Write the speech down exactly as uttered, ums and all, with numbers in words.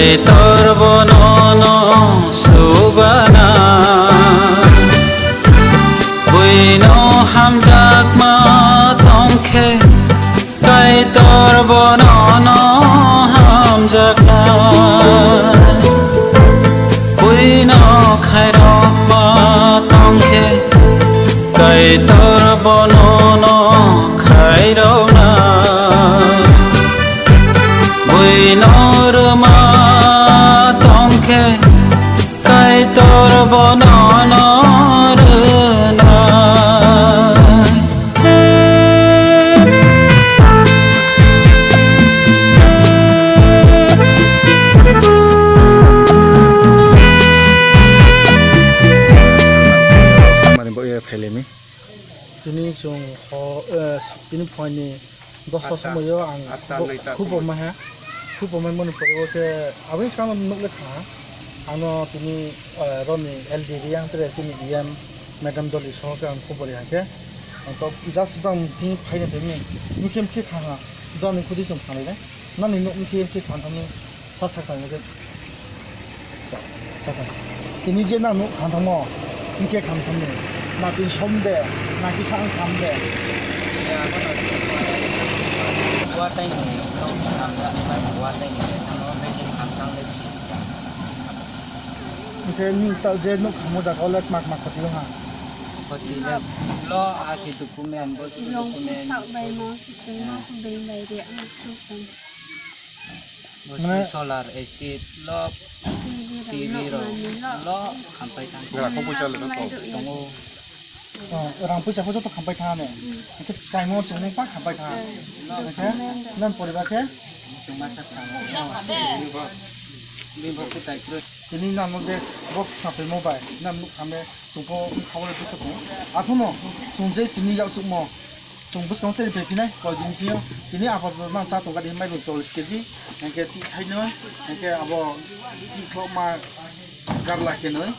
Kaitor bono no subana, buino hamjakma tongkhe, Kaitor bono no hamjakna, buino khairokma tongkhe, Kaitor bono no khairokna. Buino rwma tongkhe, Kaitor bono no rwnai. Mani bo ye phailemi. Tini chwng ho, eh, tini phuaini dosta somoio ang khubo-, khubo maha, khubo mai mani pore o khe aboni swkang nukle kha. Ano tini, eh, roni L D Riang tere chini E M madam Doli soho khe ang khubo ri hakhe. Ang to just bang tini phaina tini, ni kem khe kha ha, doni khudi chwng phanai le. Nani nuk wngkhe wngkhe khamthangni sa sakha wngkhe. Sa-, sakha. Tini je nang nuk khamthangmo wngkhe khamthangni. Na tini som de, na kisa ang kham de. Wa taini, tong sinam ya, wa taini, tamo beti khamthang de si. Wngkhe nini ta je nuk khammo jaga o le mak mak khoti ha. Khoti le lo, a si document, bo si document. Sak bai mo, si tong mo, beng bai de, ang suk tong. Mane solar, A C, lo, T V rok, lo, khampai thang. Rang poisa le tongo. Oh, rang poisa joto khampai thang ne. Hwnkhe kaimo chwngno pa khampai thang. Hwnkhe nan poribar khe? Chwngma sa thang. Bini bo kwtai kwrwi. Tini nang je bo saphaimo bai, nang nuk khamne. Chwngkho wngkha o le dukha tongo. Aphuno chwng je chini yaksukmo chwng bwskango teri phai phinai koi din bisingo tini apato nang cha tongkha di mairum chollish kg, hwnkhe twi thainwi, hwnkhe abo twi khokma garla khenwi.